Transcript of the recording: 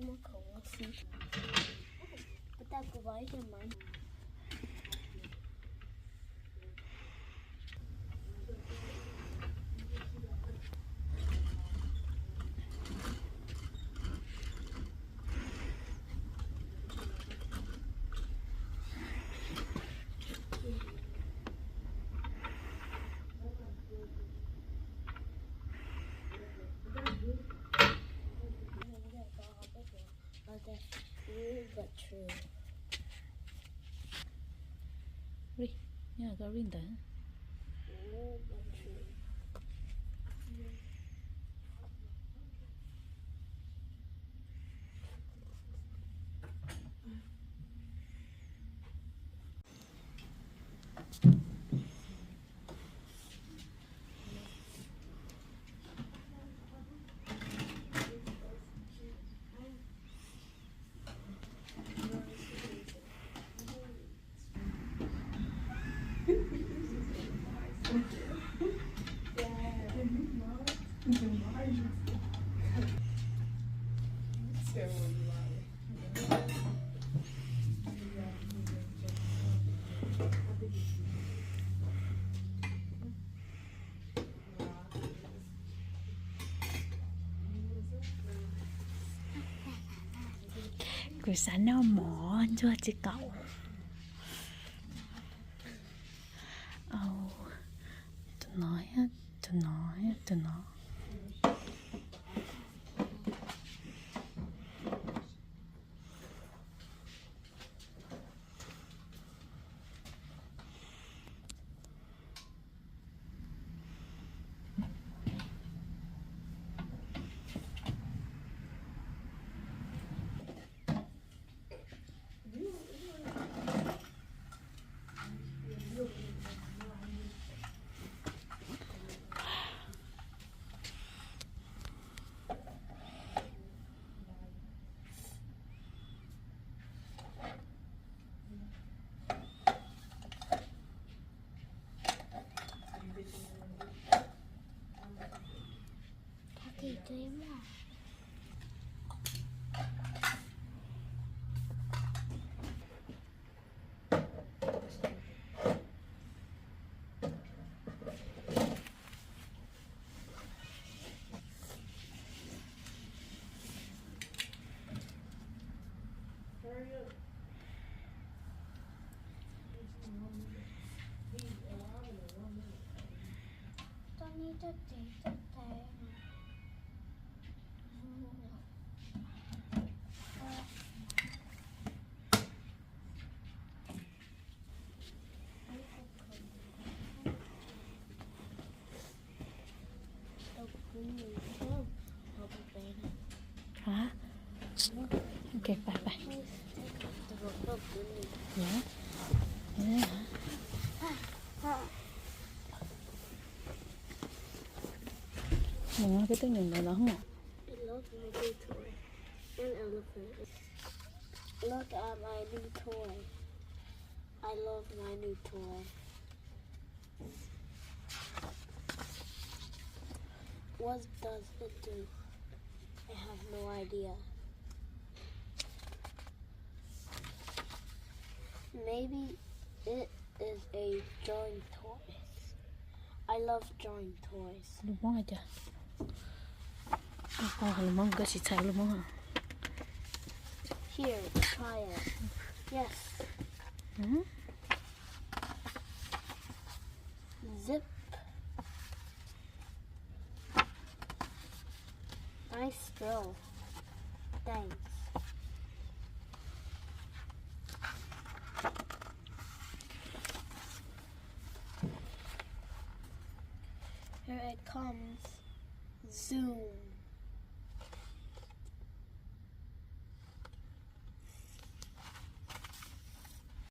Muab khoom ua si. Ua tau kuv pom ib co maiv. Real but true. Real, yeah, koj real ntawd. Real but true. Kuv xav noj mov ntsuag tsis kaum. Au, tus no, tus no, tus no. Hả? Ok, bye bye. Ủa? Ủa hả? Ủa, cái túp nhảy đó đó hả? I love my new toy. An elephant. Look at my new toy. I love my new toy. What does it do? I have no idea. Maybe it is a drawing toy. I love drawing toys. Lus Hmoob hais tias, koj lus Hmoob koj tsis txhais lus Hmoob hả? Here, try it. Yes. Zip. Nice straw. Thanks. Here it comes. Zoom.